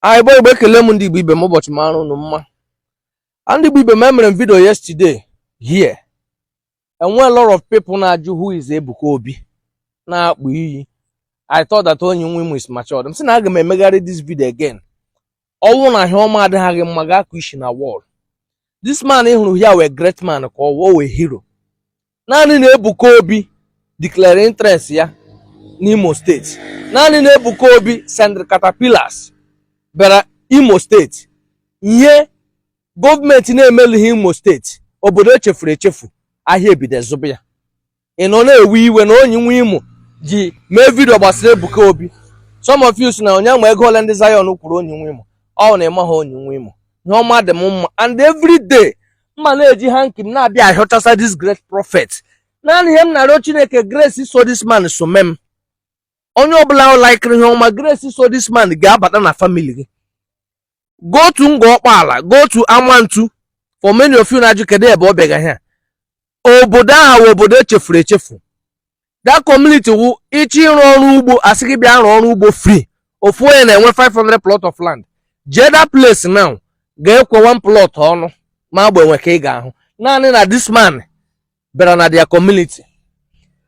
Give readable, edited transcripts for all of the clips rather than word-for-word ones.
Igbo Igbo, ekele m ndị Igbo ibe m. Ụbọchị mara unu mma. Ndị Igbo ibe m, emere m video yesterday here. Enwe a lot of people na-ajụ, "Who is Ebuka Obi?" na-akpụ iyi. I thought that onye nwe Imo is matured. M sị na aga m emegharị this video again. Ọnwụ na ahịa ọma adịghị mma, ga-akụ isi na wall. This man ị hụrụ here wee great man, ka ọ wee hero. Naanị na Ebuka Obi declare interest ya n'Imo Steeti, naanị na Ebuka Obi send caterpillars bịara Imo Steeti, ihe gọọmenti na-emelighị Imo Steeti, obodo echefuru echefu, ahịa ebido zụba ya. Ị nọ na-ewe iwe na onye nwe Imo ji mee video gbasara Ebuka Obi. Some of you si na onye ma ego ole ndị Zion kwuru onye nwe Imo. Ọ na ịma ha onye nwe Imo. Ihe ọma dị m mma, and every day mma na-eji hanky m na-abịa ahịọchasa this great prophet. Naanị ihe m na-arịọ Chineke, grace so this man so mem. Onye ọbụla likere ihe ọma, grace so this man ga-abata na family gị. Go to Ngor Okpala, go to Amantu. For many of you na-ajụ kedu ebe ọ bịaga here, obodo ahụ wụ obodo echefuru echefu. That community wụ ịchọ ịrụ ọrụ ugbo, asị gị bịa rụọ ọrụ ugbo free. Ofu onye na-enwe 500 plot of land. Jee that place now, ga-ekwe one plot ọnụ ma agbanwe ka ị ga-ahụ. Naanị na this man bịara na their community,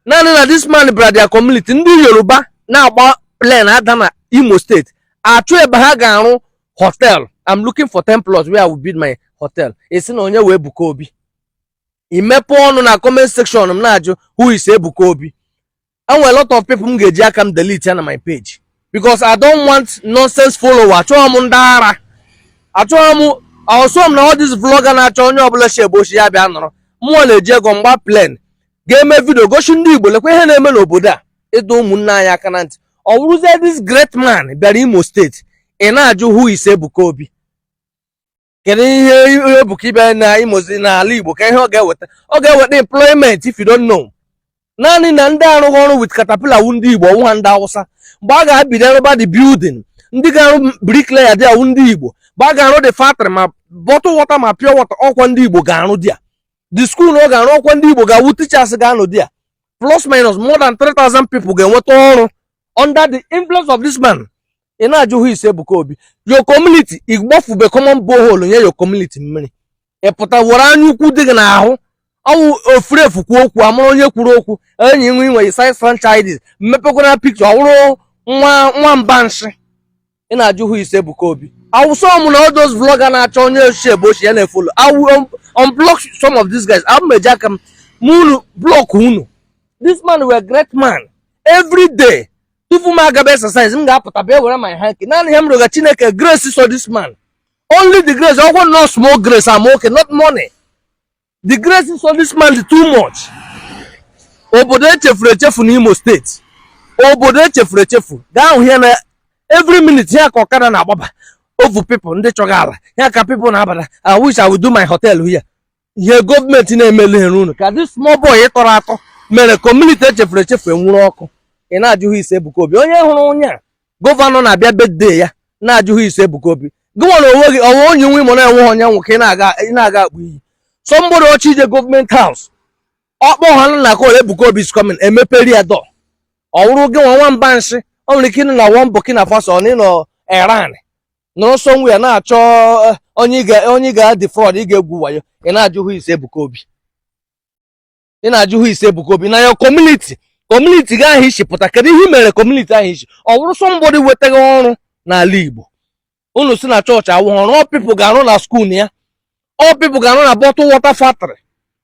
naanị na this man bịara their community, ndị Yoruba na-agba plane ada na Imo Steeti achụ ebe ha ga-arụ hotel. "I'm looking for 10 plots where I will build my hotel." Esi na onye wee Ebuka Obi. Imepe ọnụ na comment section m na-ajụ, "Who is Ebuka Obi?" Enwere a lot of people m ga-eji aka m delete ya na my page because I don't want nonsense follower. Achọghị m ndị ara, achọghị m ọsọ m na all this vlogger na-achọ onye ọbụla shi ebe ochi ya bịa nọrọ. Mmụọ na-eji ego mgba plane ga-eme video gosi ndị Igbo, lekwa ihe na-eme n'obodo a, ịdọ ụmụnne anyị aka na ntị. Ọ bụrụzie this great man bịara Imo Steeti, ị na-ajụ, "Who is Ebuka Obi?" Kedu ihe Ebuka ịbịa na Imo n'ala Igbo, ka ihe ọ ga-eweta? Ọ ga-eweta employment, if you don't know. Naanị na ndị arụghị ọrụ with caterpillar wu ndị Igbo, ọwụ ha ndị Hausa. Mgbe a ga-abido rụba the building, ndị ga-arụ bricklayer dị awụ ndị Igbo. Mgbe a ga-arụ the factory, ma bottle water ma pure water, ọkwa ndị Igbo ga-arụ dị ya. The school na ọ ga-arụ, ọkwa ndị Igbo ga-awụ teachers ga-anọ dị ya. Plus minus more than 3000 people ga-enweta ọrụ under the influence of this man. Ị na-ajụ, "Who is Ebuka Obi?" Your community, igbafube common borehole nye your community mmiri. Ị pụta were anya ukwu dị gị n'ahụ, ọwụ ofurefu kwuo okwu, amụrụ onye kwuru okwu. Enyi nwe nwere size franchises mmepekwana picture, ọ wụrụ nwa nwamba nshị. Ị na-ajụ, "Who is Ebuka Obi?" Awụsọ m na all those vlogger na-achọ onye ochie ebe ochie ya na-efollow. I will unblock some of these guys. Abụ m eji aka m mụ unu block unu. This man were great man. Every day tupu m agaba exercise, m ga-apụta bịa were my hanky. Naanị ihe m rịọga Chineke, grace so this man, only the grace. Ọkwa not small grace, I'm okay, not money. The grace so this man is too much. Obodo echefuru echefu n'Imo Steeti, obodo echefuru echefu, gaa hụ ihe na every minute ya ka ọkada na-agbaba ovu people ndị chọrọ ala ya ka people na-abata. "I wish I would do my hotel here." Ihe gọọmenti na-emelu here unu ka this small boy tọrọ atọ mere community echefuru echefu enwuru ọkụ. Ị na-ajụ, "Who is Ebuka Obi?" Onye hụrụ onye a, governor na-abịa birthday ya, na-ajụ, "Who is Ebuka Obi?" Gị nwere onwe gị, ọnwa onye nwe Imo na-enweghị onye nwoke ị na-aga akpụ iyi. Somebody ọchị ije government house, ọkpọ ha na call, "Ebuka Obi is coming," emeperi ya door. Ọ wụrụ gị nwa nwamba nshị, ọ nwere ike ịnọ na one Burkina Faso, ọ na ịnọ Iran, nọrọ somewhere na-achọ onye ị ga defraud, ị ga-egwu wayo. Ị na-ajụ, "Who is Ebuka Obi?" Ị na-ajụ, "Who is Ebuka Obi?" Na your community, community gị ahụ isi pụta, kedu ihe i mere community ahụ isi? Ọ bụrụ somebody wetaghị ọrụ n'ala Igbo, unu si na chọọchị awụ ọrụ. All people ga-arụ na school ya, all people ga-arụ na bottle water factory,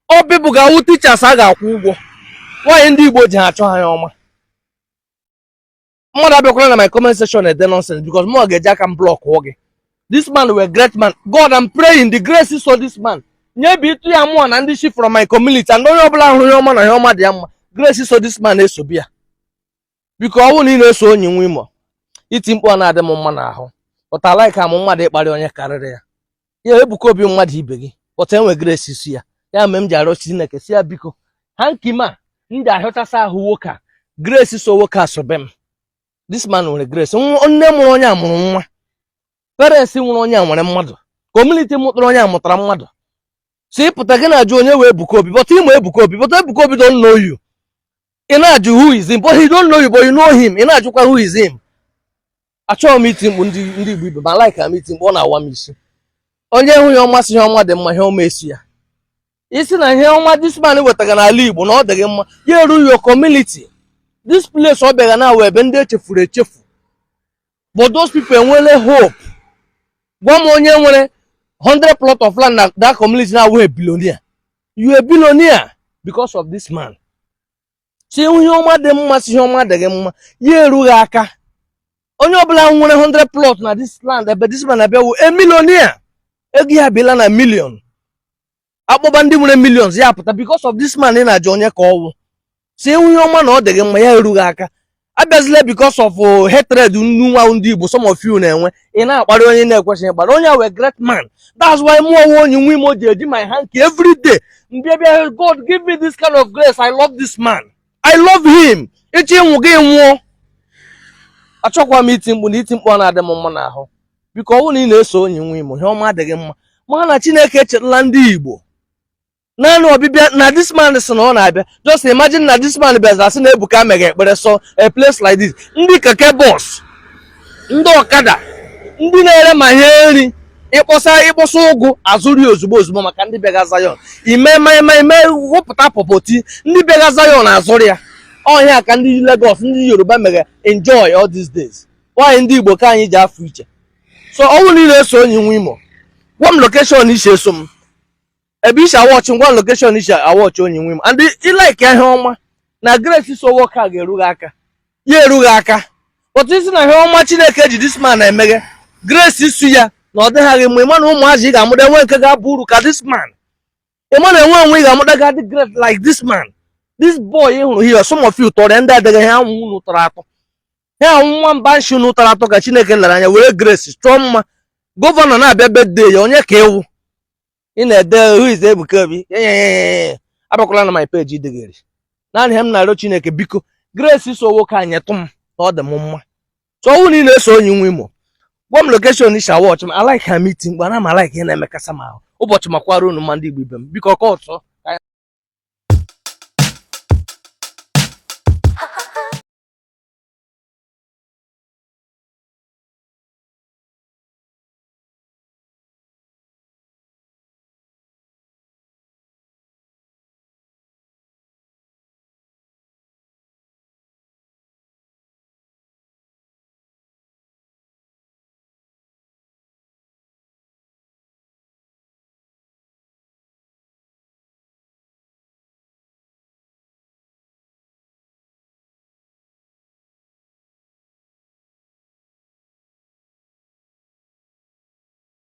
all people ga-awụ teachers a ga-akwụ ụgwọ. Nwaanyị ndị Igbo ji ha achọ ha ya ọma. Mmadụ abịakwala na my comment section ede nonsense because mụ ga-eji aka m block gị. This man were great man. God, I'm praying the grace so this man nye bi ịtụ ya mụọ na ndị shi from my community and onye ọbụla hụrụ ihe ọma na ihe ọma dị ya mma, grace so this man esobi ya. Biko, ọ bụrụ na ị na-eso onye nwe Imo, iti mkpu a na-adị m mma n'ahụ. Pụta like amụ mmadụ ịkparị onye karịrị ya. Ya Ebuka Obi, mmadụ ibe gị pụta enwe grace isi ya. Ya mere m ji arịọ Chineke si ya biko, ha nkima m ji ahịọchasị ahụ nwoke a, grace so nwoke a sobe m. This man nwere grace. Nne mụrụ onye a mụrụ nwa, parents nwere onye a nwere mmadụ, community mụtara onye a mụtara mmadụ. So ịpụta gị na-ajụ onye wee Ebuka Obi, but ịma Ebuka Obi, but Ebuka Obi don't know you. Ị na-ajụ, "Who is him?" But he don't know you, but you know him. Ị na-ajụkwa, "Who is him?" Achọghị m iti mkpu, ndị Igbo ibe m, like m iti mkpu, ọ na-awa m isi. Onye hụ ihe ọma, si ihe ọma dị mma, ihe ọma esi ya isi na ihe ọma this man wetara n'ala Igbo na ọ dịghị mma, ya eru your community. This place ọ bịara na ebe ndị echefuru echefu, but those people enwele hope. Gwa m onye nwere 100 plot of land na that community na-awụ a billionaire. You a billionaire because of this man. Si ihe ọma dị mma, si ihe ọma dịghị mma, ya erughị aka. Onye ọbụla nwere 100 plot na this land ebe this man abịa wụ a millionaire. Ego ya abịala na million. Akpọba ndị nwere millions, ya pụta because of this man. Ị na-ajụ onye ka ọwụ, si ihe ọma na ọ dịghị mma, ya erughị aka. Abịazila because of hatred nnu nwa ndị Igbo some of you na-enwe, ị na-akparị onye na-ekwesịghị ịkparị onye a. Great man. That's why mụ onwe onye nwe imo ji eji my hanky every day mbịa bịa, "God, give me this kind of grace. I love this man, I love him." Ịchọ ịnwụ, gị nwụọ. Achọkwa m iti mkpu na iti mkpu ọ na-adị m mma n'ahụ. Biko, ọ bụrụ na ị na-eso onye nwe imo, ihe ọma adịghị mma, ma na Chineke echetala ndị Igbo. Naanị ọbịbịa na this man sị na ọ na-abịa, just imagine na this man bịazara sị na Ebuka mega ekpere. So a place like this, ndị keke bus, ndị ọkada, ndị na-ere ma ihe nri, ịkpọsa ụgụ, azụrụ ya ozugbo ozugbo maka ndị bịaga Zion. Ime ma ime wụpụta pọpọti, ndị bịaga Zion azụrụ ya. Ọhịa ka ndị Lagos, ndị Yoruba mere enjoy all these days. Nwaanyị ndị Igbo ka anyị ji afọ iche. So ọ bụrụ na ị na-eso onye nwe imo, gwa m location isi eso m, ebe isi awatch. Ngwa, location isi awatch onye nwe imo, and ị like ihe ọma na grace, so nwoke a ga-eru gị aka, ya erughị aka. Otu isi na ihe ọma Chineke ji this man na-emeghe, grace isu ya na ọ dịghaghị mma. Ịma na ụmụazị ị ga-amụta enwe nke ga-aba uru ka this man. Ịma na enwe onwe ị ga-amụta ga-adị great like this man, this boy ị hụrụ here. Some of you tọrọ ndị adịghị ha anwụ unu tọrọ atọ ha anwụ nwamba nshi unu tọrọ atọ ka Chineke lere anya were grace chọọ mma. Governor na-abịa birthday ya, onye ka ewu ị na-ede "Who is Ebuka Obi?" Abịakwala na my page idegere. Naanị ihe m na-arịọ Chineke, biko, grace so nwoke anyị tụ m na ọ dị m mma. So ọnwụ na ị na-eso onye nwe imo, gwa m location isi awatch m. I like ha meeting mgbe ana m like ihe na-emekasa m ahụ. Ụbọchị makwara unu mma, ndị Igbo ibe m. Biko, ka ọtọ.